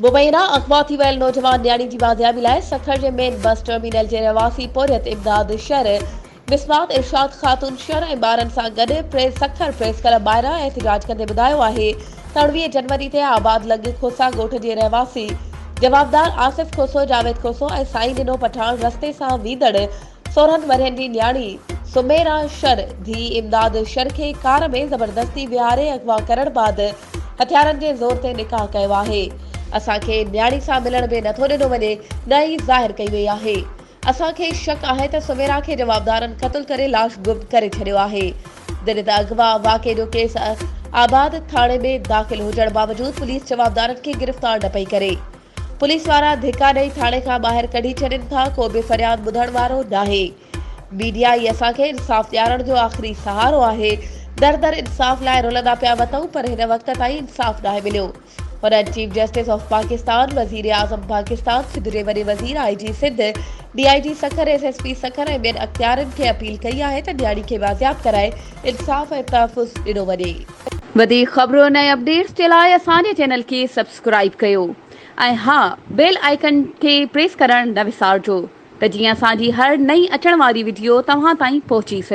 مبينا اغوا ٿي ويل نوجوان نياڻي جي بازيابي لاء سکر جي مين بس ٽرمينل جي رهواسي پورهيت امداد شر، مسمات ارشاد خاتون شر ۽ ٻارن سان گڏ پريس سکر پريس ڪلب ٻاهران احتجاج ڪندي ٻڌايو آهي ته 29 جنوري تي آباد لڳ کوسا ڳوٺ جي رهواسي جوابدار آصف کوسو، جاويد کوسو ۽ سائين ڏنو پٺاڻ رستي سان ويندڙ 16 ورهين جي نياڻي سميرا شر ڌيء امداد شر کي ڪار ۾ زبردستي ويهاري اغوا ڪرڻ بعد هٿيارن جي زور تي نڪاح ڪيو آهي، اسان کي نياڻي سان ملڻ به نٿو ڏنو وڃي نه ئي ظاهر ڪئي وئي آهي، اسان کي شڪ آهي ته سميرا کي جوابدارن قتل ڪري لاش گم ڪري ڇڏيو آهي، جڏهن ته اغوا واقعي جو ڪيس آباد ٿاڻي ۾ داخل هجڻ باوجود پوليس جوابدارن کي گرفتار نه پئي ڪري، پوليس وارا ڌڪا ڏئي ٿاڻي کان ٻاهر ڪڍي ڇڏين ٿا، ڪو به فرياد ٻڌڻ وارو ناهي. ميڊيا ئي اسان کي انصاف ڏيارڻ جو آخري سهارو آهي، در در انصاف لاء رلندا پيا وتون پر هن وقت تائين انصاف ناهي مليو. هنن چيف جسٽس آف پاڪستان، وزيراعظم پاڪستان، سنڌ جي وڏي وزير، I G Sindh, D I G Sukkur, S S P Sukkur ۽ ٻين اختيارين کي اپيل ڪئي آهي ته نياڻي کي بازياب ڪرائي انصاف ۽ تحفظ ڏنو وڃي. وڌيڪ خبرن ۽ اپڊيٽس جي لاء اسان جي چينل کي سبسڪرائيب ڪيو ۽ ها بيل آئيڪن کي پريس ڪرڻ نه وسارجو. ته جيئن اسان جي هر نئين اچڻ واري وڊيو توهان تائين پهچي سگهي.